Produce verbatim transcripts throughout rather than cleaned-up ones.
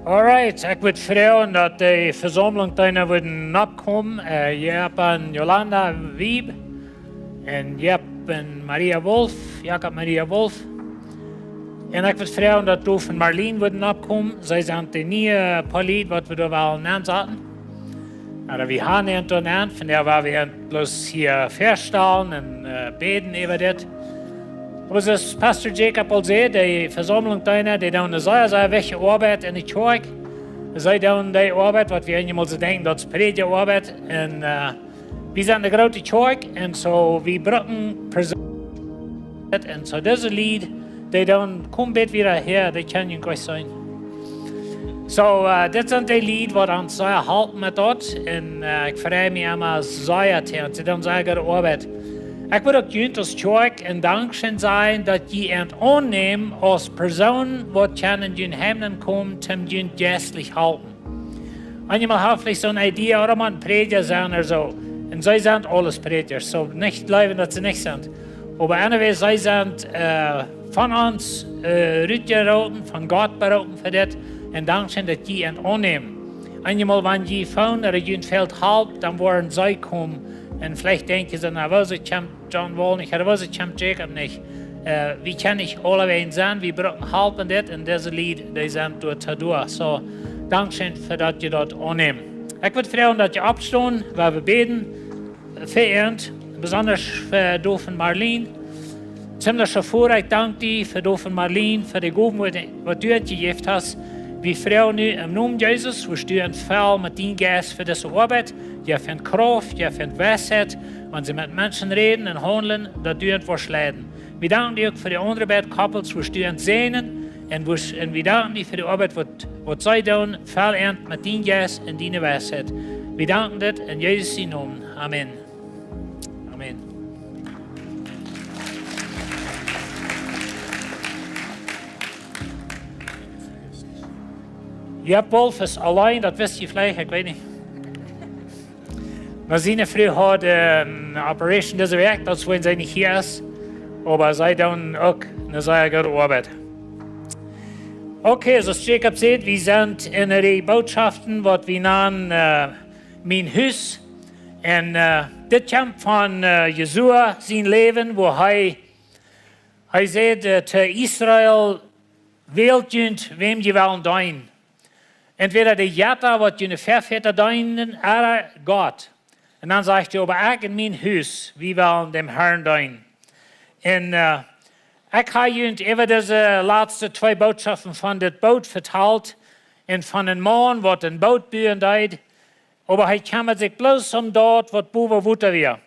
Alright, ekj wudd froagen daut de Vesaumlunk doa wudden oppkomen. Äh, Jakob un Jolanda Wieb. Un Jakob un Maria Wolf. Jakob Maria Wolf. Un ekj wudd froagen daut Doof un Marleen wudden oppkomen. See sent de niee Poa Lied waut wie doa wellen aunsaten. Oba wie haben an doa aun, von doa woa wie an bloos hia väastalen un, äh, bäden äwa dit. Oba soo aus Pastor Jacob aul säd, de Vesaumlunk doa, dee doonen eene sea, sea wichtje Oabeit en de Kjoakj. See doonen dee Oabeit waut wie eenjemol soo denkjen, daut es Prädja-Oabeit. Un, äh, wie sent eene groote Kjoakj un soo, wie brucken Persoonen. Un soo dise Lied, dee doonen, kom bät wieda häa, dee kjennen jie goot seenen. Soo, äh, dit sent de Lied waut ons sea halpen met daut. Un, äh, ekj frei mie emma sea to, un see doonen sea goode Oabeit. Ekj wudd uk junt aus Kjoakj een Dankscheen sajen daut jie an aunnämen aus Persoonen waut kjennen en jun Heim komen, toom junt jeistlich halpen. Eenjemol haben veleicht soone Idee, ooda mau een Prädja sennen ooda soo. Un see sent aules Prädjasch, soo nich jleewen daut see nich sent. Oba anyway, see sent, äh, von ons, äh, rutjeroopen, von Gott beroopen fa dit. Un Dankscheen daut jie an aunnämen. Eenjemol wan jie phone ooda junt fält Help, dan woaren see komen. Un veleicht denkjen see, na, wuarom kjemt John Wall nich, ooda wuarom kjemt Jacob nich? Äh, wie kjennen nich aulawäajen sennen, wie brucken Help en dit, un dise Lied, dee sent doa to doa. Soo, Dankscheen fa daut jie daut aunnämen. Ekj wudd froagen daut jie oppstonen, wiels wie bäden fa junt, besonda fa Doof un Marleen. Himmlischa Voda, ekj dank die fa Doof un Marleen, fa de Gowen waut, waut du an jejäft hast. Wie froagen nu em Nomen Jesus, wurscht du an fellen met dienen Jeist fa dise Oabeit. Jeff an Krauft, jeff an Weisheit, wan see met Menschen räden un haundlen, daut du an woascht leiden. Wie danken die uk fa de aundre beid Koppels, wurscht du an säajnen, un wurscht, un wie danken die fa de Oabeit waut, waut see doonen, fell an met dienen Jeist un diene Weisheit. Wie danken dit en Jesus sienen Nomen. Amen. Amen. Jakob Wolf es auleen, daut wist jie veleicht, ekj weet nich. Oba siene Fru haud, äh, eene Operation dise Wäakj, daut es wuarom see nich hia es. Oba see doonen uk eene sea goode Oabeit. Okay, soo aus Jacob säd, wie sent en de Bootschoften waut wie nanen, äh, Mien Hus. Un, äh, dit kjemt von, äh, Josua sien Läwen, wua hee, hee säd, äh, to Israel: Wält junt, wäm jie wellen deenen. Entwäda de Jetta, waut june Väavodasch deenden, ooda Gott. Un dan sajcht hee: Oba ekj un mien Hus, wie wellen däm Herrn deenen. Un, äh, ekj hab junt äwa dise latste twee Bootschoften von dit Boot vetalt un von een Maun, waut een Boot buen deed. Oba hee kjemmat sikj bloos om daut, waut bowen Wota wia.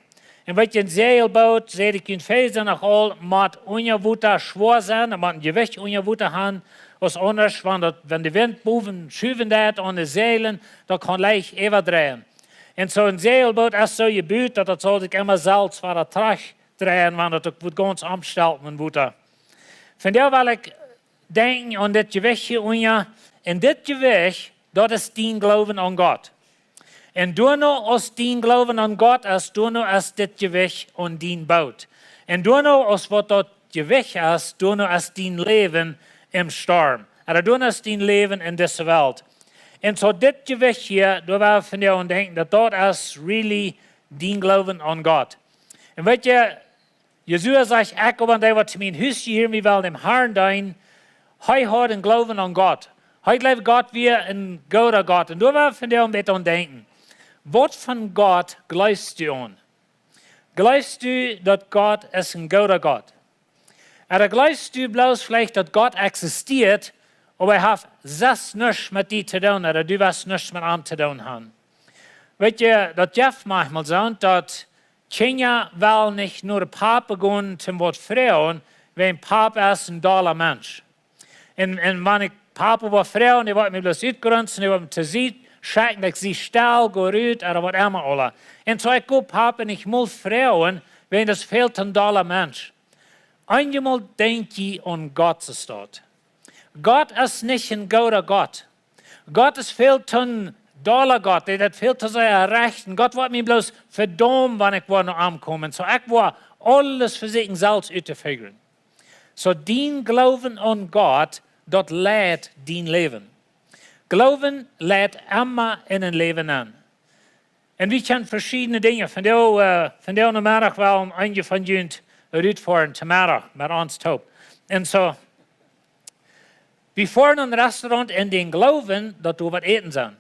Un weet jie, een Säajelboot, säd ekj junt, es noch aul met unja Wota schwoa sennen, met een Jewicht unja Wota haben, aus aundasch, wan daut, wan de Wint bowen schuwen deit aun de Säajlen, daut kaun leicht äwadreien. Un soo een Säajelboot es soo jebut, daut daut saul sikj emma selfst wada trigj dreien, wan daut uk woat gaunz omstelpen en Wota. Von doa well ekj denkjen aun dit Jewicht hia unja. Un dit Jewicht, daut es dien Gloowen aun Gott. Un doano aus dien Gloowen aun Gott es, doano es dit Jewicht aun dien Boot. Un doano aus waut daut Jewicht es, doano es dien Läwen em Storm. Ooda doano es dien Läwen en dise Welt. Un soo dit Jewicht hia, doa woa wie von doa aun denkjen, daut daut es really dien Gloowen aun Gott. Un weet jie, Josua sajcht: Ekj oba un dee, waut to mien Hus jehieren, wie wellen däm Herrn deenen. Hee haud een Gloowen aun Gott. Hee jleewd, Gott wia een gooda Gott. Un doa woa wie von doa aun bät aun denkjen. Waut fa Gott jleefst du aun? Jleefst du, daut Gott es een gooda Gott? Ooda jleefst du bloos veleicht, daut Gott existieet, oba hee haft sest nuscht met die to doonen, ooda du woascht nuscht met am to doonen haben? Weet jie, daut jeft maunchmol soo, daut Kjinja wellen nich no dän Papa gonen toom waut froagen, wiels Papa es een dolla Mensch. Un, un wan ekj Papa waut froag, dee woat mie bloos utgrunzen, dee woat mie to Sied schekjen, daut ekj sie stell, go rut, ooda waut emma aula. Un soo ekj go Papa nich mol froagen, wiels daut es väl to een dolla Mensch. Eenjemol denkj jie aun Gott sien Staut. Gott es nich een gooda Gott. Gott es väl to een dolla Gott, dee daut väl to sea rechten. Gott woat mie bloos vedaumen, wan ekj woa no am komen. Soo ekj woa aules vesieekjen selfst uttofigren. Soo dien Gloowen aun Gott, daut leit dien Läwen. Gloowen leit emma en een Läwen aun. Un wie kjennen veschiedne Dinja. Vondoag, äh, vondoag Nomeddach wellen eenje von junt rutfoaren, to Meddach, met ons toop. Un soo, wie foaren en een Restaurant en dän Gloowen, daut doa waut Äten sent.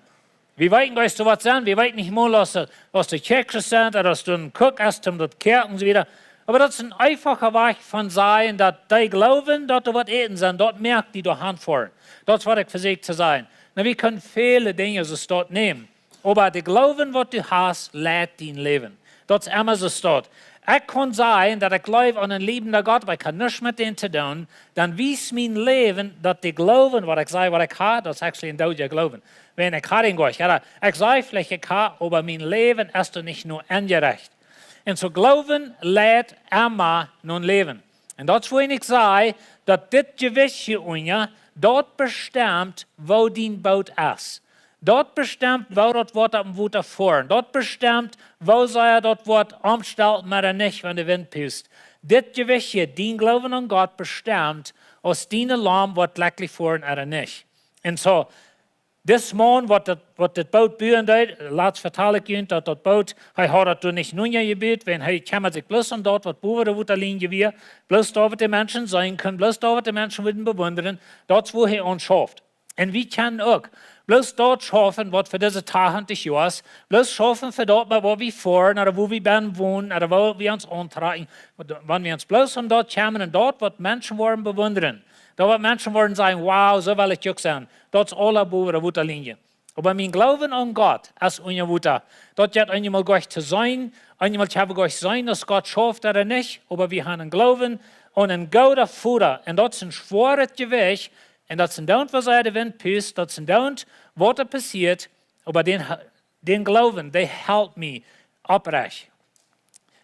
Wie weeten, daut doa waut sent. Wie weeten nich mol, aus doa, aus doa Kjäakjsches sent, ooda aus doa een Kock es, om daut Kjäakj un soo wieda. Oba daut es een eefacha Wajch von sajen, daut dee Gloowen, daut doa waut Äten sent, daut moakt die doa han foaren. Daut es, waut ekj vesieekj to sajen. Nu, wie kjennen väle Dinja soo staut nämen. Oba de Gloowen, waut du hast, leit dien Läwen. Daut es emma soo staut. Ekj kaun sajen, daut ekj jleew aun een liebenda Gott, oba ekj kaun nuscht met dän to doonen. Dan wiest mien Läwen, daut de Gloowen, waut ekj saj, waut ekj hab, daut es actually een doodja Gloowen. Wan ekj hab dän goanich, jo, ekj saj veleicht, ekj hab, oba mien Läwen es doa nich no enjerecht. Un soo Gloowen leit emma no een Läwen. Un daut es, wua ekj saj, daut dit Jewicht hia unja, daut bestemt, woo dien Boot es. Daut bestemt, woo daut woat opp däm Wota foaren. Daut bestemt, woo sea daut woat omstalt, oba dan nich, wan de Wint pust. Dit Jewicht hia, dien Gloowen aun Gott bestemt, aus dien Alarm woat jlekjlich foaren oda nich. Un soo, dis Maun, waut daut, waut daut Boot buen deed, latst vetal ekj junt, daut daut Boot, hee haud daut doa nich nunja jebut, wan hee kjemmad sikj bloos om daut, waut bowen de Wotalienje wia, bloos daut, waut de Menschen seenen kunnen, bloos daut, waut de Menschen wudden bewundren, daut es, wua hee aun schauft. Un wie kjennen uk bloos daut schaufen, waut fa dise tachentich Joa es, bloos schaufen fa daut, bie wua wie foaren, oda wua wie bennen wonen, oda wua wie ons auntrakjen. Wan wie ons bloos om daut kjemmen un daut, waut Menschen woaren bewundren, daut, waut Menschen woaren sajen: "Wow, soo well ekj uk sennen." Daut es aula bowen de Wotalienje. Oba mien Gloowen aun Gott es unja Wota. Daut jeit eenjemol goanich to seenen, eenjemol kjenn wie goanich seenen, aus Gott schauft oda nich, oba wie haben een Gloowen aun een gooden Voda. Un daut es een schwoaret Jewicht, un daut es een Doont, wua sea de Wint pust, daut es een Doont, waut doa passieet, oba dän, dän Gloowen, dee helt mie oprecht.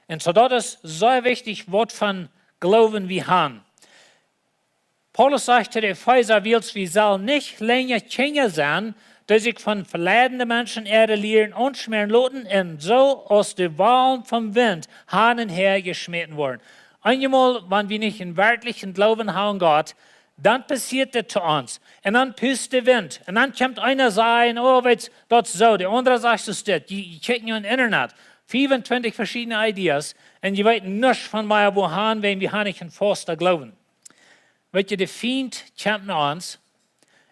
Un soo, daut es sea wichtich, waut fa Gloowen wie haben. Paulus sajcht to de Efeesa: "Wiels wie sellen nich lenja Kjinja sennen, dee sikj von veleidende Menschen äare Lieren aunschmäaren loten un soo aus de Walen vom Wint han un häa jeschmäten woaren." Eenjemol, wan wie nich een werkjlichen Gloowen haben aun Gott, dan passieet dit to ons. Un dan pust de Wint. Un dan kjemt eena sajen: "Oh, weetst, daut es soo." De aundra sajcht: "Daut es dit." Jie, jie kjikjen nu em Internet. Fiefuntwintich veschiedne Ideas. Un jie weeten nuscht von mea, wua han, wan wie haben nich een fausten Gloowen. Weetst, de Fient kjemt no ons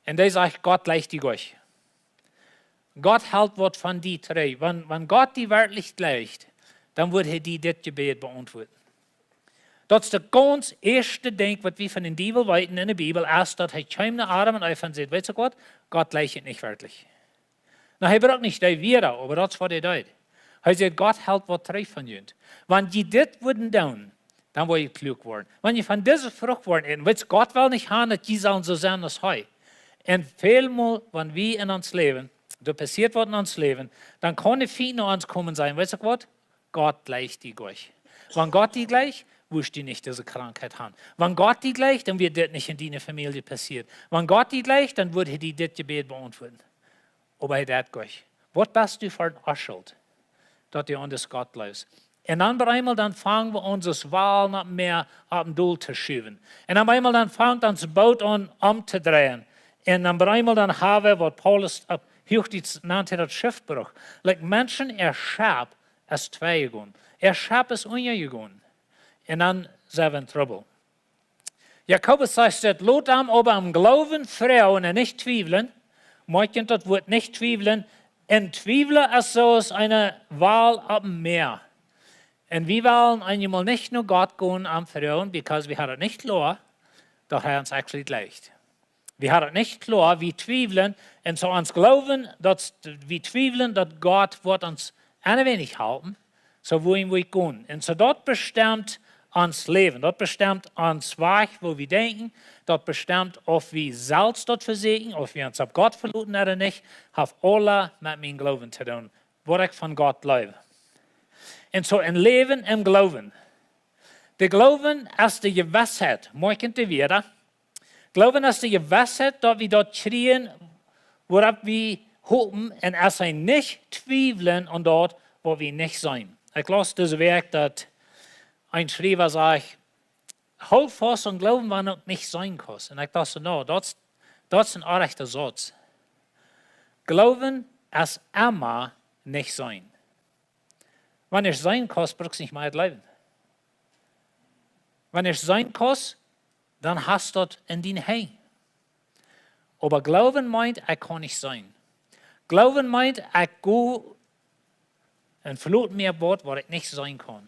un dee sajcht: "Gott jleicht die goanich. Gott helt waut von die trigj." Wan, wan Gott die werkjlich jleicht, dan wudd hee die dit Jebäd beauntwuaden. Daut es daut gaunz ieeschte Dinkj, waut wie von dän Diewel weeten en de Bibel, es daut hee kjeem no Adam un Eva un säd: "Weetst du waut? Gott jleicht junt nich werkjlich." Nu, hee brukt nich dee Wieed, oba daut es, waut hee deed. Hee säd: "Gott helt waut trigj von junt. Wan jie dit wudden doonen, dan wudd jie kluak woaren. Wan jie von dise Frucht woaren äten, weetst, Gott well nich haben, daut jie sellen soo sennen aus hee." Un välmol, wan wie en ons Läwen, doa passieet waut en ons Läwen, dan kaun de Fient no ons komen un sajen: "Weetst du waut? Gott jleicht die goanich. Wan Gott die jleicht, wurscht du nich dise Krankheit haben. Wan Gott die jleicht, dan wudd dit nich en diene Famielje passieren. Wan Gott die jleicht, dan wudd hee die dit Jebäd beauntwuaden." Oba hee deit goanich. Waut best du fa een Oschult, daut du aun dis Gott jleefst? Un dan opp eemol, dan fangen wie aun, ons Walen opp mea opp een Dol to schuwen. Un opp eemol, dan fangt ons Boot aun omtodreien. Un dan opp eemol, dan haben wie, waut Paulus opp Huachdietsch nant, daut Schiffbruch. Like, Menschen äa Schepp es twei jegonen. Äa Schepp es unjajegonen. Un dan sent wie en Trubbel. Jakobus sajcht: "Lot am oba em Gloowen froagen un nich twiewlen." Moakjt daut Wuat "nich twiewlen". Un twiewlen es soo aus eene Wal opp em Mäa. Un wie wellen eenjemol nich no Gott gonen am froagen, because wie haben daut nich kloa, daut hee ons actually jleicht. Wie haben daut nich kloa, wie twiewlen, un soo ons Gloowen, daut wie twiewlen, daut Gott woat ons een wenig halpen, soo woo wie gonen. Un soo daut bestemt ons Läwen, daut bestemt ons Wajch, woo wie denkjen, daut bestemt, auf wie selfst daut vesieekjen, auf wie ons opp Gott veloten ooda nich, haft aules met mien Gloowen to doonen, waut ekj von Gott jleew. Un soo een Läwen em Gloowen. De Gloowen es de Jewissheit, moakjt de Wieed. Gloowen es de Jewissheit, daut wie daut kjrieen, woaropp wie hopen, un es een nich twiewlen aun daut, waut wie nich seenen. Ekj laus dise Wäakj, daut een Schriewa sajcht: "Hool faust aun Gloowen, wan du daut nich seenen kaust." Un ekj docht soo: "No, daut, daut es een orrajchta Sauz." Gloowen es emma nich seenen. Wan du seenen kaust, brukst nich mea jleewen. Wan du seenen kaust, dan hast daut en dien Henj. Oba Gloowen meent, ekj kaun nich seenen. Gloowen meent, ekj go un veloot mie opp waut, waut ekj nich seenen kaun.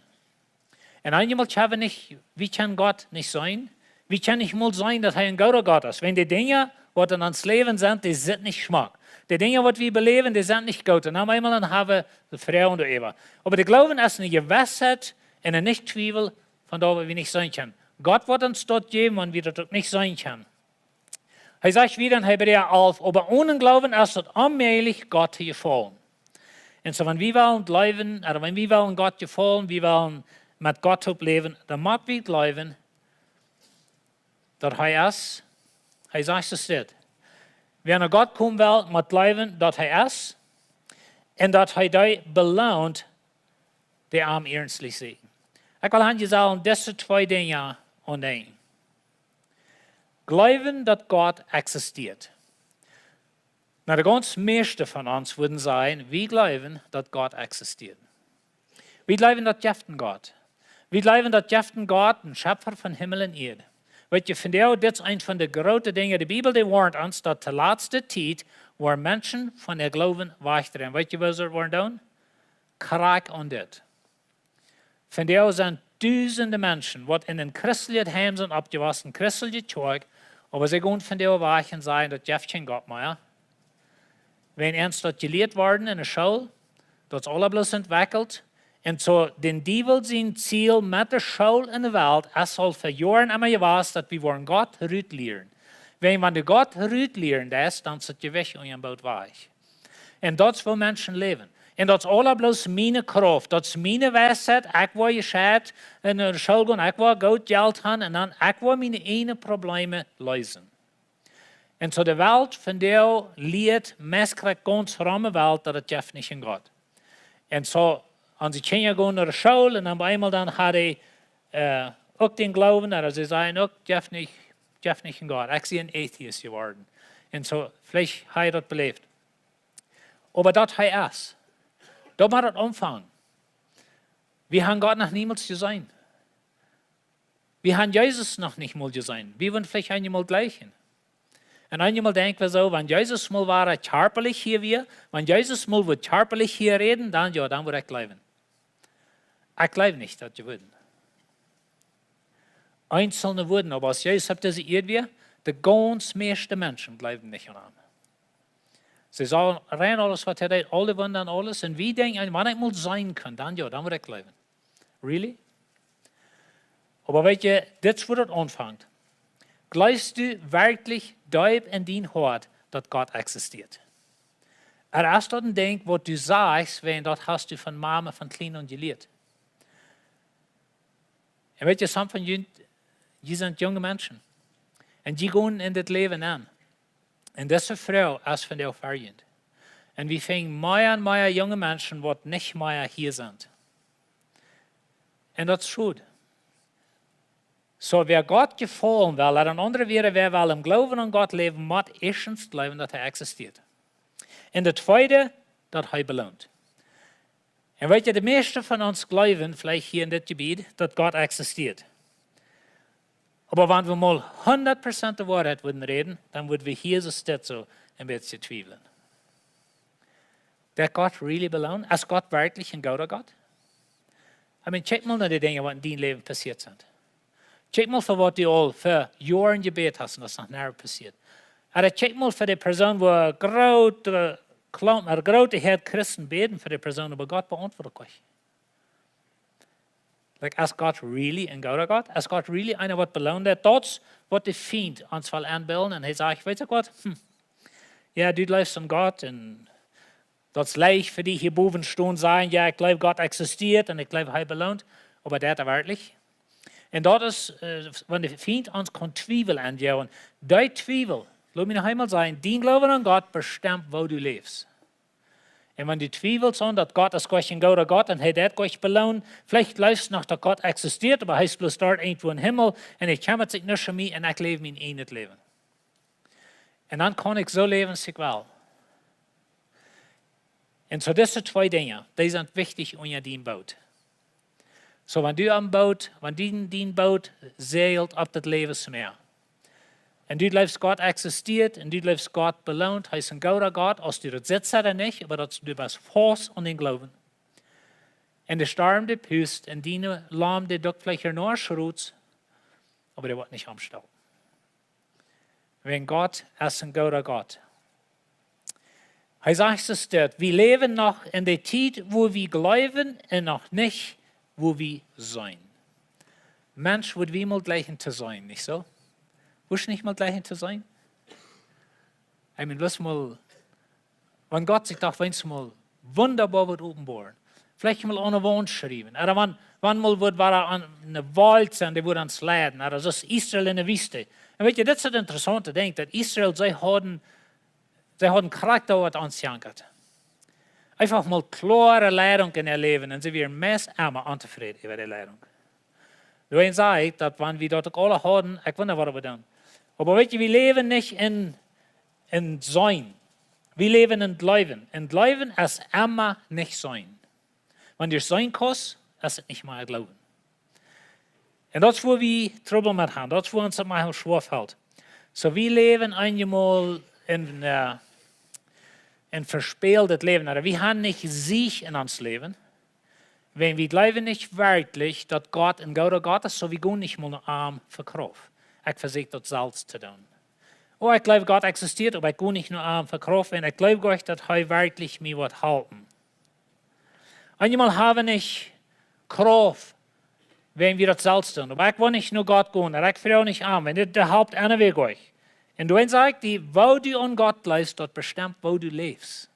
Un eenjemol kjenn wie nich, wie kjennen Gott nich seenen. Wie kjennen nich mol seenen, daut hee een gooda Gott es. Wan de Dinja, waut en ons Läwen sent, dee sent nich schmock. De Dinja, waut wie beläwen, dee sent nich goot. Un dan eemol dan hab wie de Froagen doaräwa. Oba de Gloowen es eene Jewissheit un een Nich-Twiewel von daut, waut wie nich seenen kjennen. Gott woat ons daut jäwen, wan wie daut uk nich seenen kjennen. Hee sajcht wieda en Hebräa alf: "Oba onen Gloowen es et onmäajlich, Gott to jefaulen." Un soo, wan wie wellen jleewen, ooda wan wie wellen Gott jefaulen, wie wellen met Gott toop läwen, dan mott wie jleewen, daut hee es, hee sajcht es dit: "Wäa no Gott komen well, mott jleewen, daut hee es, un daut hee dee beloont, dee am iernstlich sieekjen." Ekj well aun junt sajen, dise twee Dinja aundenkjen. Jleewen, daut Gott eksistieet. Na, de gaunz mieeschte von ons wudden sajen, wie jleewen, daut Gott eksistieet. Wie jleewen, daut jeft een Gott. Wie jleewen, daut jeft een Gott, een Schepfa von Himmel un Ieed. Weet jie, vondoag, dit es eent von de groote Dinja. De Bibel, dee woarnt ons, daut de latste Tiet, woa Menschen von äa Gloowen wajchdreien. Weet jie, waut see woaren doonen? Krakjt aun dit. Vondoag sent dusende Menschen, waut en een christeljet Heim sent oppjewossen, christelje Kjoakj, oba see gonen vondoag wajch un sajen, daut jeft kjeen Gott mea. Wan eent daut jelieet worden en de School, daut es aula bloos entwekjelt. Un soo, dän Diewel sien Ziel met de School en de Welt es aul fa Joaren emma jewast, daut wie woaren Gott rutlieren. Wan, wan du Gott rutlieren deist, dan es daut Jewicht unja een Boot wajch. Un daut es, woo Menschen läwen. Un daut es aula bloos miene Krauft, daut es miene Weisheit, ekj woa jescheit en de School gonen, ekj woa goot Jelt haben, un dan ekj woa miene ieejne Probleme leesen. Un soo de Welt vondoag lieet, meist krakjt gaunz rom de Welt, daut et jeft nich een Gott. Un soo, onse Kjinja gonen no de School un dan opp eemol dan haben dee, äh, uk dän Gloowen, ooda see sajen uk, jeft nich, jeft nich een Gott. Ekj sie een Atheist jeworden. Un soo, veleicht hab jie daut beläft. Oba daut hee es, doa mott et aunfangen. Wie haben Gott noch niemols jeseenen. Wie haben Jesus noch nich mol jeseenen. Wie wudden veleicht eenjemol jleichen. Un eenjemol denkj wie soo, wan Jesus mol wada kjarpalich hia wia, wan Jesus mol wudd kjarpalich hia räden, dan jo, dan wudd ekj jleewen. Ekj jleew nich, daut jie wudden. Eenzelne wudden, oba aus Jesus opp dise Ieed wia, de gaunz mieeschte Menschen jleewden nich aun am. See sagen rein aules, waut hee deed, aule Wunda un aules. Un wie denkjen, wan ekj mol seenen kunn, dan jo, dan wudd ekj jleewen. Really? Oba weet jie, dit es, woo daut aunfangt. Jleefst du werkjlich deep en dien Hoat, daut Gott eksistieet? Ooda es daut een Dinkj, waut du sajchst, wiels daut hast du von Mame von kjlien aun jelieet? Un weet jie, some von junt, jie sent junge Menschen. Un jie gonen en dit Läwen aun. Un dise Froag es vondoag fa junt. Un wie finjen mea un mea junge Menschen, waut nich mea hia sent. Un daut es schod. Soo, wäa Gott jefaulen well, ooda en aundre Wieed, wäa well em Gloowen aun Gott läwen, mott ieeschtens jleewen, daut hee eksistieet. Un daut tweede, daut hee beloont. Un weet jie, de mieeschte von ons jleewen veleicht hia en dit Jebied, daut Gott eksistieet. Oba wan wie mol hundat Prozent de Woarheit wudden räden, dan wudden wie hia soo stell soo een bät twiewlen. Deit Gott really beloonen? Es Gott werkjlich een gooda Gott? I mean, kjikj mol no de Dinja, waut en dien Läwen passieet sent. Kjikj mol, fa waut du aul fa Joaren jebät hast un daut es noch nich passieet. Ooda kjikj mol fa de Persoon, wua groote Klompen, ooda groote Häad Christen bäden fa de Persoon, oba Gott beauntwuat nich. Like, es Gott really een gooda Gott? Es Gott really eena, waut beloont? Daut es, waut de Fient ons well enbillen. Un hee sajcht, weetst du waut? Hm. Jo, du jleefst aun Gott un daut es leicht fa die hia bowen stonen sajen, jo, ekj jleew, Gott eksistieet un ekj jleew, hee beloont. Oba deit hee werkjlich? Un daut es, äh, wan de Fient ons kaun Twiewel enjäwen. Dee Twiewel, lot mie noch eemol sajen, dien Gloowen aun Gott bestemt, woo du läfst. Un wan du twiewelst aun, daut Gott es goanich een gooda Gott un hee deit goanich beloonen, veleicht jleefst noch, daut Gott eksistieet, oba hee es bloos doa irjentwua em Himmel un hee kjemmat sikj nich om mie un ekj läw mien ieejnet Läwen. Un dan kaun ekj soo läwen aus ekj well. Un soo dise twee Dinja, dee sent wichtich unja dien Boot. Soo wan du aum Boot, wan dien, dien Boot säajelt opp daut Läwensmäa, un du jleefst Gott eksistieet, un du jleefst Gott beloont, hee es een gooda Gott, aus du daut sitst ooda nich, oba daut du best faust aun dän Gloowen. Un de Storm dee pust, un diene Lam dee dukt veleicht no schrots, oba dee woat nich omstellen. Wäajen Gott es een gooda Gott. Hee sajcht soo dit: Wie läwen noch en de Tiet, wua wie jleewen un noch nich, wua wie seenen. Mensch, wudd wie mol jleichen to seenen, nich soo? Wudd nich mol jleichen to seenen? I mean, bloos mol, wan Gott sikj doch weens mol wundaboa wudd openboaren. Veleicht mol aun ne Waunt schriewen. Ooda wan, wan mol wudd wada aun ne Wolkj sennen, dee wudd ons leiden. Ooda soo aus Israel en de Wiest. Un weet jie, dit es daut interessaunte Dinkj, daut Israel, see hauden, see hauden krakjt waut ons jankat. Eefach mol kloare Leidunk en äa Läwen un see wieren meist emma ontofräd äwa de Leidunk. Doawäajen saj ekj daut, wan wie daut uk aula hauden, ekj wunda waut wie doonen. Oba weet jie, wie läwen nich en, en seenen. Wie läwen en jleewen. Un jleewen es emma nich seenen. Wan du seenen kaust, es et nich mea jleewen. Un daut es wua wie Trubbel met haben. Daut es wua ons daut mau schwoa felt. Soo wie läwen eenjemol en, äh, en vespält Läwen. Ooda wie haben nich Siech en ons Läwen. Wäajen wie jleewen nich werkjlich daut Gott een gooda Gott es, soo wie gonen nich mol no am fa Krauft. Ekj vesäkj daut selfst to doonen. Oh, ekj jleew Gott eksistieet, oba ekj go nich no am fa Krauft, un ekj jleew goanich daut hee werkjlich mie woat halpen. Eenjemol haben wie nich Krauft, wan wie daut selfst doonen. Oba ekj woa nich no Gott gonen, un ekj froag nich am, un dit, daut halpt anyway goanich. Un doawäajen saj ekj die, woo du aun Gott jleefst, daut bestemmt woo du läfst.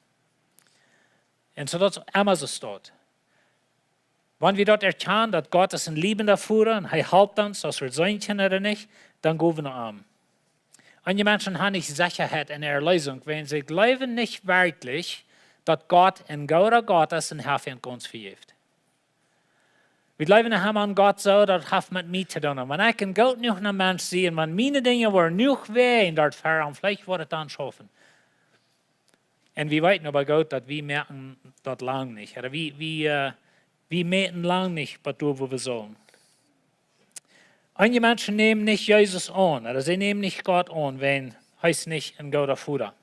Un soo daut es emma soo. Wan wie daut erkjanen, daut Gott es een liebenda Voda un hee halpt ons, aus wie seenen kjennen ooda nich, dan go wie no am. Eenje Menschen haben nich Sechaheit en äare Erleesunk, wäajen see jleewen nich werkjlich daut Gott een gooda Gott es un hee haft an ons vejäft. Wie jleewen, wie haben aun Gott soo, daut haft met mie to doonen. Wan ekj een goot jenuach Mensch sie un wan miene Dinja woaren jenuach wäajen, daut ver am veleicht woat et dan schaufen. Un wie weeten oba goot daut wie moaken daut lang nich. Ooda wie, wie, äh, wie moaken lang nich, waut doa wua wie sellen. Eenje Menschen nämen nich Jesus aun, ooda see nämen nich Gott aun, wäajen hee es nich een gooda Voda.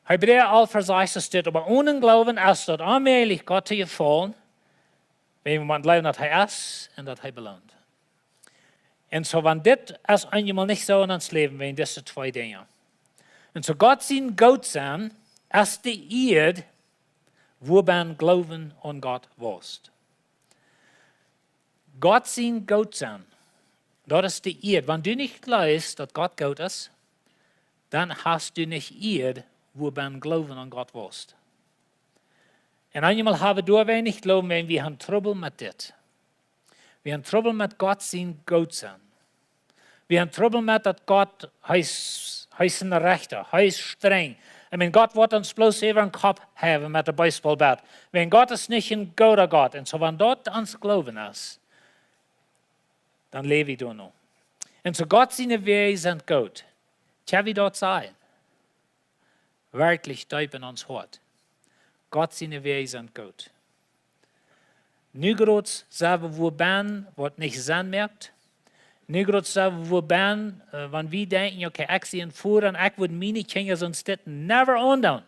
Hebräa alf Varsch sas sajcht dit: Oba onen Gloowen es daut onmäajlich, Gott to jefaulen, wäajen wie motten jleewen daut hee es un daut hee beloont. Un soo, wan dit es eenjemol nich soo en ons Läwen, wäajen dise twee Dinja. Un soo Gott sien Goot sennen es de Ieed, wua bennen Gloowen aun Gott wausst. Gott sien Goot sennen, daut es de Ieed. Wan du nich jleefst daut Gott goot es, dan hast du nich Ieed, wua bennen Gloowen aun Gott wausst. Un eenjemol haben wie doa weinich Gloowen, wan wie haben Trubbel met dit. Wie haben Trubbel met Gott sien Goot sennen. Wie haben Trubbel met daut Gott, hee es, hee es een Rechta, hee es strenj. I mean, Gott woat ons bloos äwa dän Kopp heien met de baseball bat. Wan Gott es nich een gooda Gott. Un soo, wan daut ons Gloowen es, dan läw wie doano. Un soo Gott siene Wäaj sent goot. Tja, wie daut sajen. Werkjlich deep en ons Hoat. Gott siene Wäaj sent goot. Nu groot sent wie wua bennen, waut nich Senn moakt. Nu groot sent wie wua bennen, äh, wan wie denkjen, okay, ekj sie een Voda un ekj wudd miene Kjinja soont dit never aundoonen.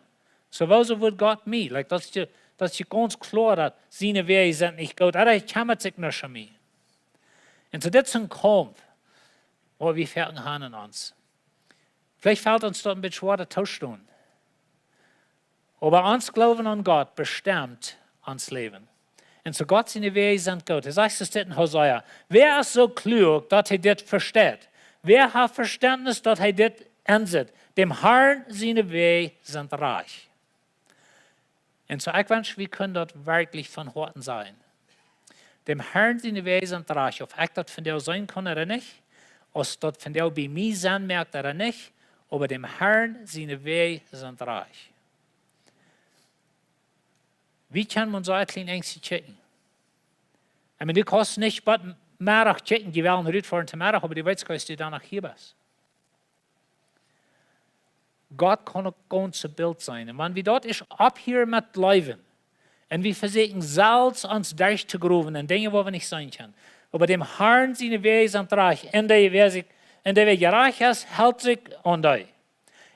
Soo, wuarom wudd Gott mie? Like, daut es je, daut es je gaunz kloa, daut siene Wäaj sent nich goot. Hee kjemmat sikj nich om mie. Un soo, dit es een Kaumf, waut wie foaken haben en ons. Veleicht felt ons daut een bät schwoa to stonen. Oba ons Gloowen aun Gott bestemmt ons Läwen. Un soo Gott siene Wäaj sent goot. Hee sajcht dit en Hosea: Wäa es soo kluak, daut hee dit vesteit? Wäa haft Vestentnis, daut hee dit ensitt? Däm Harn siene Wäaj sent rajcht. Un soo, ekj wensch, wie kunnen daut werkjlich von Hoaten sajen. Däm Harn siene Wäaj sent rajcht, auf ekj daut vondoag seenen kaun ooda nich, auf daut vondoag bie mie Senn moakt ooda nich, oba däm Harn siene Wäaj sent rajcht. Wie kjennen ons soo een kjlien bät kjikjen. I mean, du kaust nich bat Meddach kjikjen, dee wellen rutfoaren to Meddach, oba du weetst, daut du dan noch hia best. Gott kaun uk gaunz Bilt seenen. Un wan wie daut es opphieren met jleewen, un wie vesieekjen selfst ons derch to growen un Dinja, waut wie nich seenen kjennen, oba däm Harn siene Wäaj sent rajcht, un dee, wäa sikj, un dee, wäa jerajcht es, helt sikj aun dee.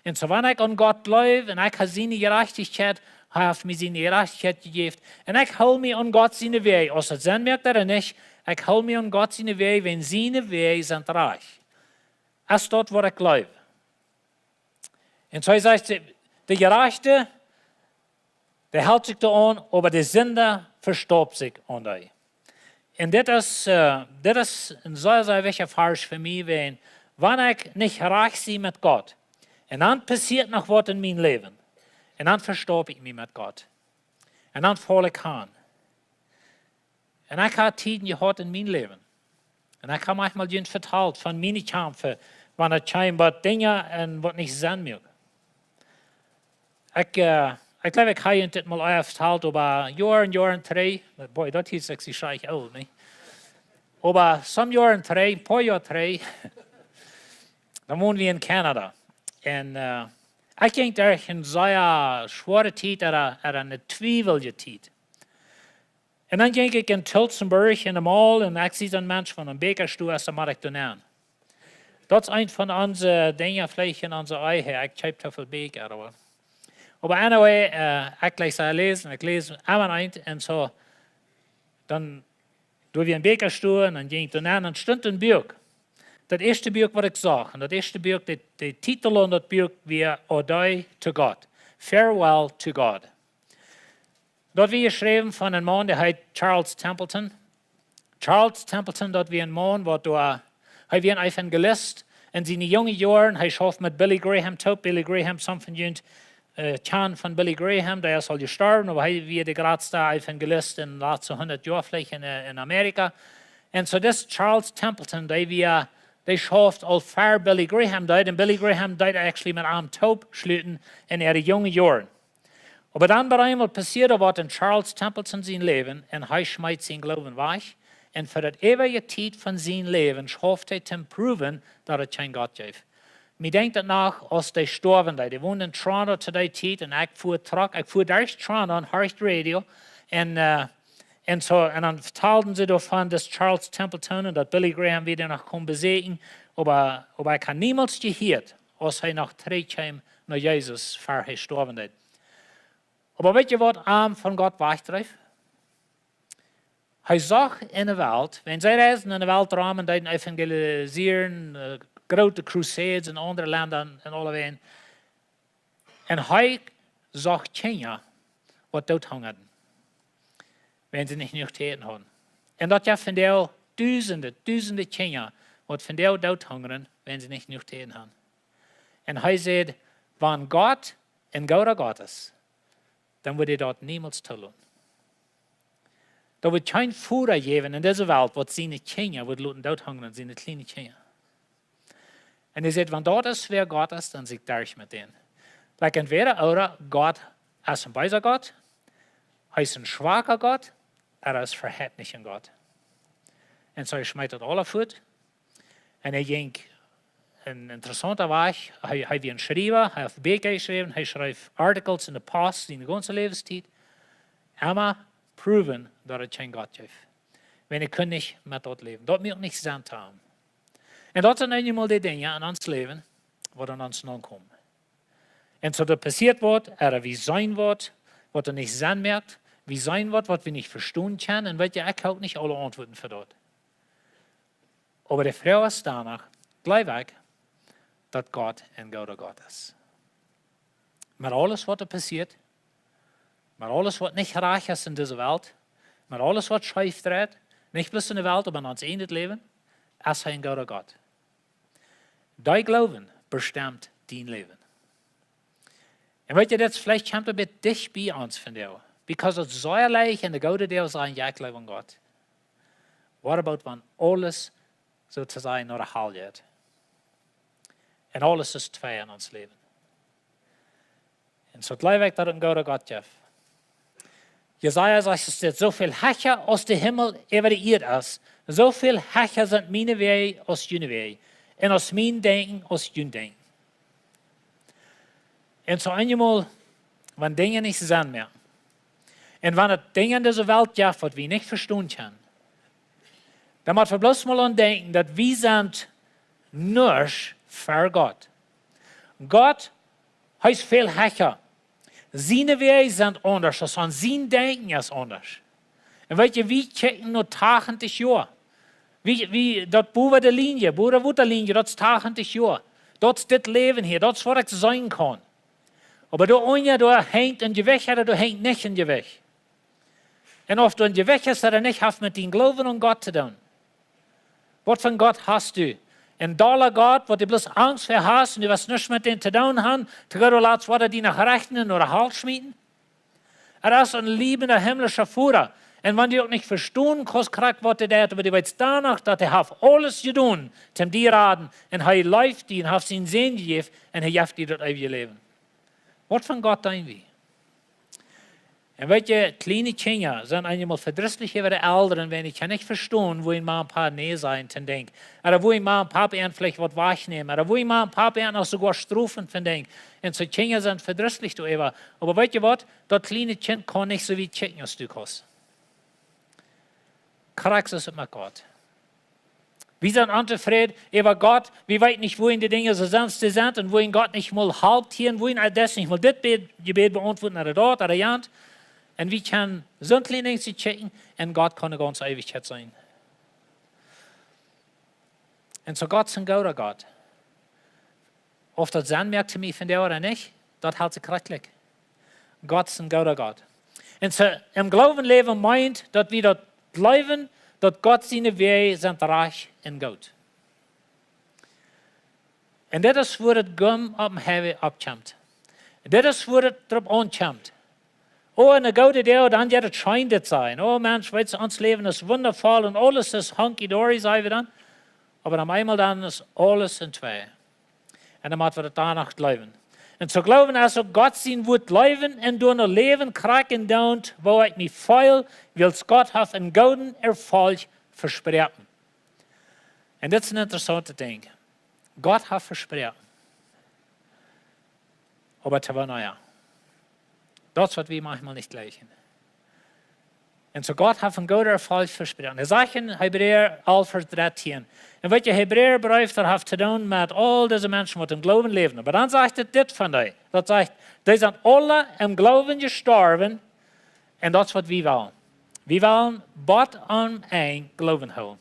Un soo, wan ekj aun Gott jleew un ekj hab siene Jerajchtichkjeit, hee haft mie siene Jerajchtichkjeit jejäft, un ekj hool mie aun Gott siene Wäaj, aus et Senn moakt ooda nich, ekj hool mie aun Gott siene Wäaj, wiels siene Wäaj sent rajcht. Es daut, waut ekj jleew? Un soo sajcht see, de Jerajchte, dee helt sikj doaraun, oba de Sinda vestaupt sikj aun dee. Un dit es, äh, dit es een sea, sea wichtja Varsch fa mie, wiels wan ekj nich rajcht sie met Gott, un dan passieet noch waut en mien Läwen, un dan vestaup ekj mie met Gott, un dan faul ekj han. Un ekj hab Tieden jehaut en mien Läwen. Un ekj hab maunchmol junt vetalt von miene Kjamfen, wan et kjeem waut Dinja un waut nich Senn moaken. Ekj, äh, ekj jleew, ekj hab junt dit mol ea vetalt, oba Joaren, Joaren trigj, boy, daut hieet sikj schrakjlich oolt, nä? Oba some Joaren trigj, poa Joa trigj, dan wonden wie en Kanada. Un, äh, ekj jinkj derch eene sea schwoare Tiet, ooda, ooda eene twiewelje Tiet. Un dan jinkj ekj en Tillsonburg en de mall un ekj see soon Mensch von een Bäckerstoa, dan mott ekj doa nenn. Daut es eent von onse Dinja, veleicht en onse Ehe, ekj kjeep too väl Bäkja, oba, oba anyway, äh, ekj jlikj sea läsen, ekj läs emma eent un soo, dan doa wia een Bäckerstoa un dan jinkj ekj doa nenn un stunt een Buak. Daut ieeschte Buak, waut ekj sach, un daut ieeschte Buak, de, de Titel aun daut Buak wia Adie to God, Farewell to God. Daut wia jeschräwen von een Maun, dee heet Charles Templeton. Charles Templeton, daut wia een Maun, waut doa, hee wia een Evangelist. En siene junge Joaren, hee schauft met Billy Graham toop. Billy Graham, some von junt, äh, kjanen von Billy Graham, dee es aul jestorwen, oba hee wia de jratste Evangelist en de latste hundat Joa veleicht en, äh, en Amerika. Un soo dis Charles Templeton, dee wia, dee schauft aul ver Billy Graham, dee, un Billy Graham deed actually met am toop schluten en äare junge Joaren. Oba dan bie eemol passieed waut en Charles Templeton sien Läwen, un hee schmeet sienen Gloowen wajch. Un fa daut eewje Tiet von sien Läwen schauft hee toom proowen, daut et kjeen Gott jeef. Mie denkjt daut noch, aus hee jestorwen wia. Ekj wond en Toronto to dee Tiet un ekj fua Truck, ekj fua derch Toronto un horcht Radio. Un, äh, un soo, un dan vetalden see doavon, daut Charles Templeton un daut Billy Graham wia noch komen besieekjen. Oba, oba ekj hab niemols jehieet, aus hee noch trigjkjeem no Jesus, ver hee jestorwen wia. Oba weetst du, waut am von Gott wajchdreef? Hee sach en de Welt, wan see reisden en de Welt rom un deeden evangelisieren, äh, groote Crusades en aundre Lenda un aulawäajen. Un hee sach Kjinja, waut doot hungaden, wan see nich jenuach to äten hauden. Un daut jeft vondoag dusende, dusende Kjinja, waut vondoag doot hungren, wan see nich jenuach to äten haben. Un hee säd, wan Gott een gooda Gott es, dan wudd hee daut niemols toloten. Daut wudd kjeen Voda jäwen en dise Welt, waut siene Kjinja wudd loten doot hungren, siene kjliene Kjinja. Un hee säd, wan daut es, wäa Gott es, dan sie ekj derch met dän. Like, entwäda ooda Gott es een beesa Gott, hee es een schwaka Gott, ooda hee es een vehechtlicha Gott. Un soo, hee schmeet daut aules fuat. Un hee jinkj een interessaunta Wajch. Hee, hee wia een Schriewa, hee haft Bieekja jeschräwen, hee schreef Articles en de Post siene gaunze Läwenstiet. Emma proowen, daut et kjeen Gott jeef. Wan hee kunn nich met daut läwen. Daut muak nich Senn to am. Un daut sent nu eemol dee Dinja en ons Läwen, waut aun ons nokomen. Un soo daut passieet woat, ooda wie seenen woat, waut doa nich Senn moakt, wie seenen woat, waut wie nich vestonen kjennen, un weetst du, ekj hab uk nich aule Auntwuaten fa daut. Oba de Froag es dan noch, jleew ekj, daut Gott een gooda Gott es? Met aules, waut doa passieet, met aules, waut nich rajcht es en dise Welt, met aules, waut scheef dreit, nich bloos en de Welt, oba en ons eejnet Läwen, es hee een gooda Gott. Dee Gloowen bestemt dien Läwen. Un weetst du, daut veleicht kjemt een bät dicht bie ons vondoag. Because daut es soo leicht en de goode Doag sajen, jo, ekj jleew aun Gott. What about, wan aules, soo to sajen, no de Hal jeit? Un aules es twei en ons Läwen. Un soo jleew ekj, daut et een gooda Gott jeft. Jesaja sajcht, et steit: Soo väl hecha aus de Himmel äwa de Ieed es, soo väl hecha sent miene Wäaj aus june Wäaj, un aus mien Denkjen aus jun Denkjen. Un soo eenjemol, wan Dinja nich Senn moaken, un wan et Dinja en dise Welt jeft, waut wie nich vestonen kjennen, dan mott wie bloos mol aun denkjen, daut wie sent nuscht ver Gott. Gott, hee es väl hecha. Siene Wäaj sent aundasch, aus ons sien Denkjen es aundasch. Un weet jie, wie kjikjen no tachentich Joa. Wie, wie, daut bowen de Lienje, bowen de Wotalienje, daut es tachentich Joa. Daut es dit Läwen hia, daut es waut ekj seenen kaun. Oba doa unja, doa hengt een Jewicht, ooda doa hengt nich een Jewicht. Un auf doa een Jewicht es ooda nich, haft met dien Gloowen aun Gott to doonen. Waut von Gott hast du? Een dolla Gott, waut du bloos Angst ver hast un du woascht nuscht met dän to doonen haben, to Gott latst, waut hee die noch rechten ooda Hal schmieten? Hee es een liebender himmlischer Voda. Un wan du uk nich vestonen kaust krakjt waut hee deit, oba du weetst doa noch, daut hee haft aules jedonen, om die to raden. Un hee leeft die un haft sienen Sän jejäft un hee jeft die daut eewje Läwen. Waut von Gott deenen wie? Un weet jie, kjliene Kjinja sent eenjemol vedrisslich äwa de Elren, wan dee nich vestonen, woo een Mama un Papa nä sajen to Dinja. Ooda woo een Mama un Papa an veleicht waut wajchnämen. Ooda woo een Mama un Papa an noch soogoa strofen fa Dinja. Un soo Kjinja sent vedrisslich doaräwa. Oba weet jie waut? Daut kjliene Kjint kaun nich soo wiet kjikjen aus du kaust. Krakjt soo es et met Gott. Wie sent ontofräd äwa Gott, wie weeten nich, woo de Dinja soo sent, aus dee sent, un woo Gott nich mol halpt hia, un woo hee daut nich mol dit Be-, Jebäd beauntwuat, ooda daut, ooda jant. Un wie kjennen soon kjlien Dinj kjikjen, un Gott kaun de gaunze Eewichkjeit seenen. Un soo Gott es een gooda Gott. Auf daut Senn moakt to mie vondoag ooda nich, daut helt sikj krakjt jlikj. Gott es een gooda Gott. Un soo, em Gloowen läwen meent, daut wie daut jleewen, daut Gott siene Wäaj sent rajcht un goot. Un dit es wua daut Gum opp dän Highway oppkjemt. Dit es wua daut doaropp aunkjemt. Oh, en een gooden Dach, dan jeit et scheen dit sennen. Oh Mensch, weetst, ons Läwen es wundavoll un aules es hunky-dory, sajen wie dan. Oba opp eemol dan es aules entwei. Un dan mott wie daut doano jleewen. Un soo jleewen es uk Gott sien Wuat jleewen un doano läwen, krakjt endoont, woo ekj mie feel, wiels Gott haft een gooden Erfolg vesproaken. Un dit es een interessauntet Dinkj. Gott haft vesproaken. Oba to wanea? Daut es waut wie maunchmol nich jlikjen. Un soo Gott haft een gooden Erfolg vesproaken. Hee sajcht en Hebräa alf Varsch dartieen. Un weetst, de Hebräabreef, daut haft to doonen met aul dise Menschen waut em Gloowen läwen. Oba dan sajcht et dit von dee. Daut sajcht, dee sent aule em Gloowen jestorwen. Un daut es waut wie wellen. Wie wellen bat aum Enj Gloowen hoolen.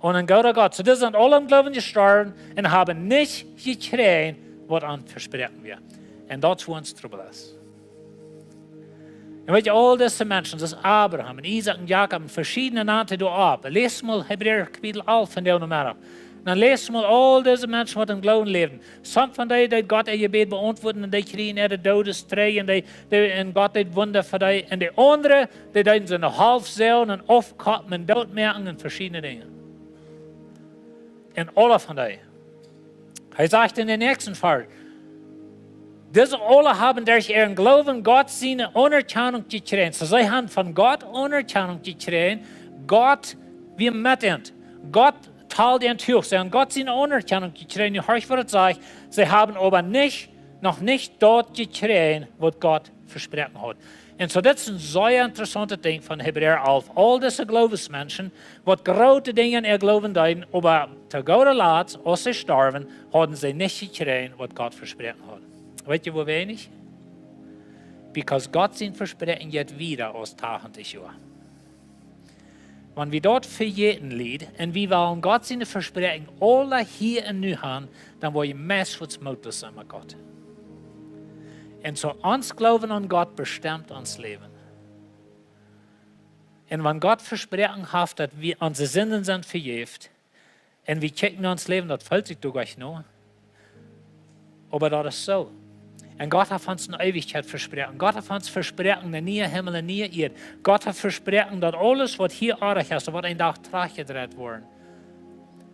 Un een gooda Gott. Soo, dee sent aule em Gloowen jestorwen un haben nich jekjräajen waut an vesproaken wia. Un daut es wua ons Trubbel es. Un weetst, aul dise Menschen, soo aus Abraham un Isaak un Jakob un veschiedne aundre doa opp. Läs mol Hebräa Kapitel alf vondoag Nomeddach. Dan läs mol aul dise Menschen waut em Gloowen läwen. Sommje von dee deed Gott äa Jebäd beauntwuaden un dee kjrieejen äare Doodes trigj un dee, dee, un Gott deed Wunda fa dee. Un de aundre, dee deeden see noch haulf sellen un aufkoppen un dootmoaken un veschiedne Dinja. Un aule von dee. Hee sajcht en dän näakjsten Varsch, dise aule haben derch äaren Gloowen Gott siene Aunerkjanunk jekjräajen. Soo, see haben von Gott Aunerkjanunk jekjräajen. Gott wia met an. Gott tald an too. See haben Gott siene Aunerkjanunk jekjräajen. Nu horch waut et sajcht. See haben oba nich, noch nich daut jekjräajen waut Gott vesproaken haud. Un soo, dit es een sea interessauntet Dinkj von Hebräa alf. Aul dise Gloowensmenschen, waut groote Dinja en äa Gloowen deeden, oba to gooda Latst, aus see storwen, hauden see nich jekjräajen waut Gott vesproaken haud. Weetst du, wuarom nich? Because Gott sien Vespräakjen jeit wieda aus tachentich Joa. Wan wie daut vejäten, Lied, un wie wellen Gott siene Vespräakjen aula hia un nu han, dan woa wie meist fuaz mootloos sennen met Gott. Un soo ons Gloowen aun Gott bestemt ons Läwen. Un wan Gott vesproaken haft, daut wie, onse Sinden sent vejäft, un wie kjikjen no ons Läwen, daut felt sikj doch nich no. Oba daut es soo. Un Gott haft ons ne Eewichkjeit vesproaken. Gott haft ons vesproaken ne niee Himmel un niee Ieed. Gott haft vesproaken, daut aules waut hia oajch es, daut woat een Dach trigjjedreit woaren.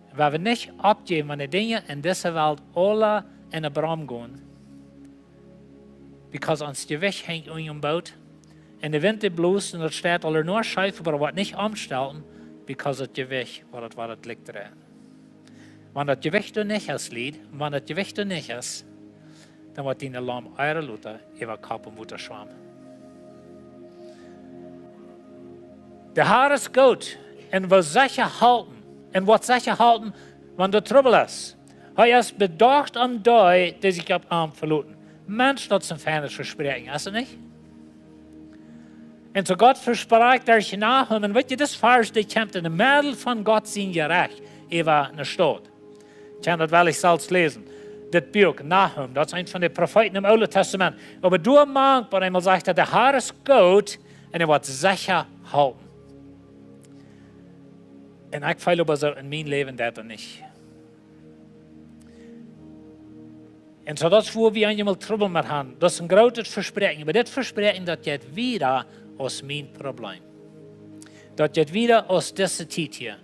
Wie woaren nich oppjäwen, wan de Dinja en dise Welt aula en de Brom gonen. Because ons Jewicht henjt aun däm Boot. Un de Wint dee blost un daut steit aul noch scheef, oba woat nich omstelpen, because daut Jewicht woat daut, woat daut Likj dreien. Wan daut Jewicht doa nich es, Lied, wan daut Jewicht doa nich es, dan woat diene Laum ea ooda lota äwa Kopp em Wota schwamen. De Har es goot un woat secha halpen, un woat secha halpen, wan doa Trubbel es. Hee es bedocht om dee, dee sikj opp am veloten. Mensch, daut es een feinet Vespräakjen, es et nich? Un soo Gott vesprakjt derch Nahum, un weet jie, dis Varsch, dee kjemt en de Medel von Gott sien Jerecht äwa ne Staut. Ekj kaun daut well selfst läsen. Dit Buak, Nahum, daut es eent von de Profeeten em Oole Testament. Oba doa mank, opp eemol sajcht hee, de Har es goot un hee woat secha halpen. Un ekj feel oba soo, en mien Läwen deit daut nich. Un soo, daut es wua wie eenjemol Trubbel met han. Daut es een grootet Vespräakjen. Oba dit Vespräakjen, daut jeit wieda aus mien Problem. Daut jeit wieda aus dise Tiet hia.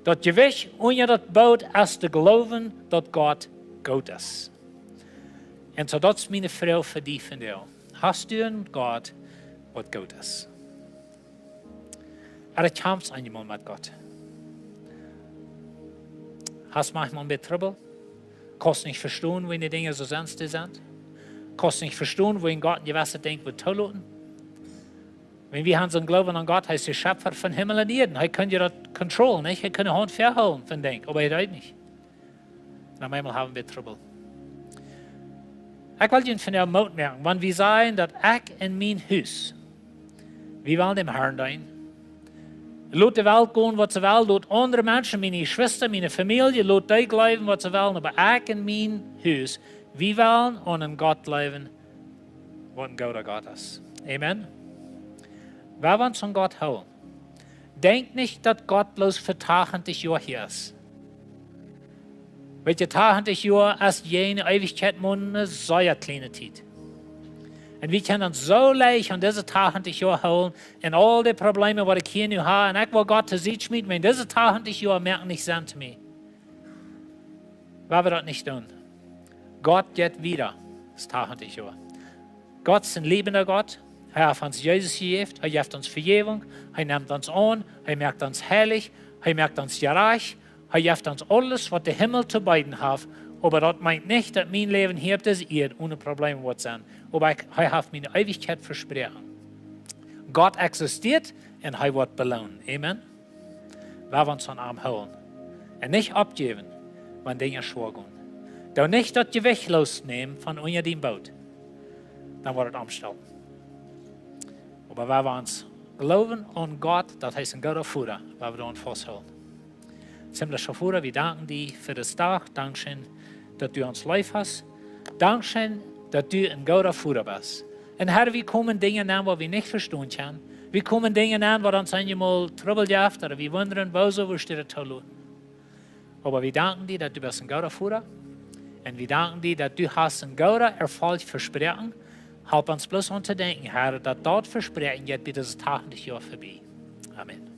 Daut Jewicht unja daut Boot es de Gloowen, daut Gott goot es. Un soo, daut es miene Froag fa die vondoag. Hast du een Gott, waut goot es? Ooda kjamfst eenjemol met Gott? Hast manchmol een bät Trubbel? Kaust nich vestonen, woo de Dinja soo sent, aus dee sent? Kaust nich vestonen, woo een Gott een jewesset Dinkj wudd toloten? Wan wie han soon Gloowen aun Gott, hee es de Schepfa von Himmel un Ieed. Hee kaun die daut controllen, nich? Hee kaun de Haunt väahoolen von Dinkj, oba hee deit nich. Un opp eemol ha wie Trubbel. Ekj well junt vondoag Moot moaken, wan wie sajen, daut ekj un mien Hus, wie wellen däm Harn deenen. Lot de Welt gonen, waut see well, lot aundre Menschen, miene Jeschwista, miene Famielje, lot dee jleewen, waut see wellen, oba ekj un mien Hus, wie wellen aun een Gott jleewen, waut een gooda Gott es. Amen. Wan wie ons aun Gott hoolen, denkj nich, daut Gott bloos fa tachentich Joa hia es. Weet jie, tachentich Joa es jane Eewichkjeit mau ne sea kjliene Tiet. Un wie kjennen ons soo leicht aun dise tachentich Joa hoolen un aul de Probleme, waut ekj hia nu ha, un ekj well Gott to Sied schmieten, wiels dise tachentich Joa moaken nich Senn to mie. Wan wie daut nich doonen, Gott jeit wieda aus tachentich Joa. Gott es een liebender Gott. Hee haft ons Jesus jejäft. Hee jeft ons Vejäwunk. Hee nemt ons aun. Hee moakt ons heilich. Hee moakt ons jerajcht. Hee jeft ons aules, waut de Himmel to beeden haft. Oba daut meent nich, daut mien Läwen hia opp dise Ieed one Probleme woat sennen. Oba ekj, hee haft mie ne Eewichkjeit vesproaken. Gott eksistieet un hee woat beloonen. Amen. Wan wie ons aun am hoolen. Un nich oppjäwen, wan Dinja schwoa gonen. Doo nich daut Jewicht loosnämen von unja dien Boot. Dan woat et omstellen. Oba wan wie ons Gloowen aun Gott, daut hee es een gooda Voda, wan wie doaraun fausthoolen. Himmlischa Voda, wie danken die fa disen Dach. Dankscheen, daut du ons leef hast. Dankscheen, daut du een gooda Voda best. Un Har, wie komen Dinja aun, waut wie nich vestonen kjennen. Wie komen Dinja aun, waut ons eenjemol Trubbel jeft, ooda wie wundren, wuarom woascht du daut toloten? Oba wie danken die, daut du best een gooda Voda. Un wie danken die, daut du hast een gooda Erfolg vesproaken. Help ons bloos aun to denkjen, Har, daut daut Vespräakjen jeit bie dise tachentich Joa vebie. Amen.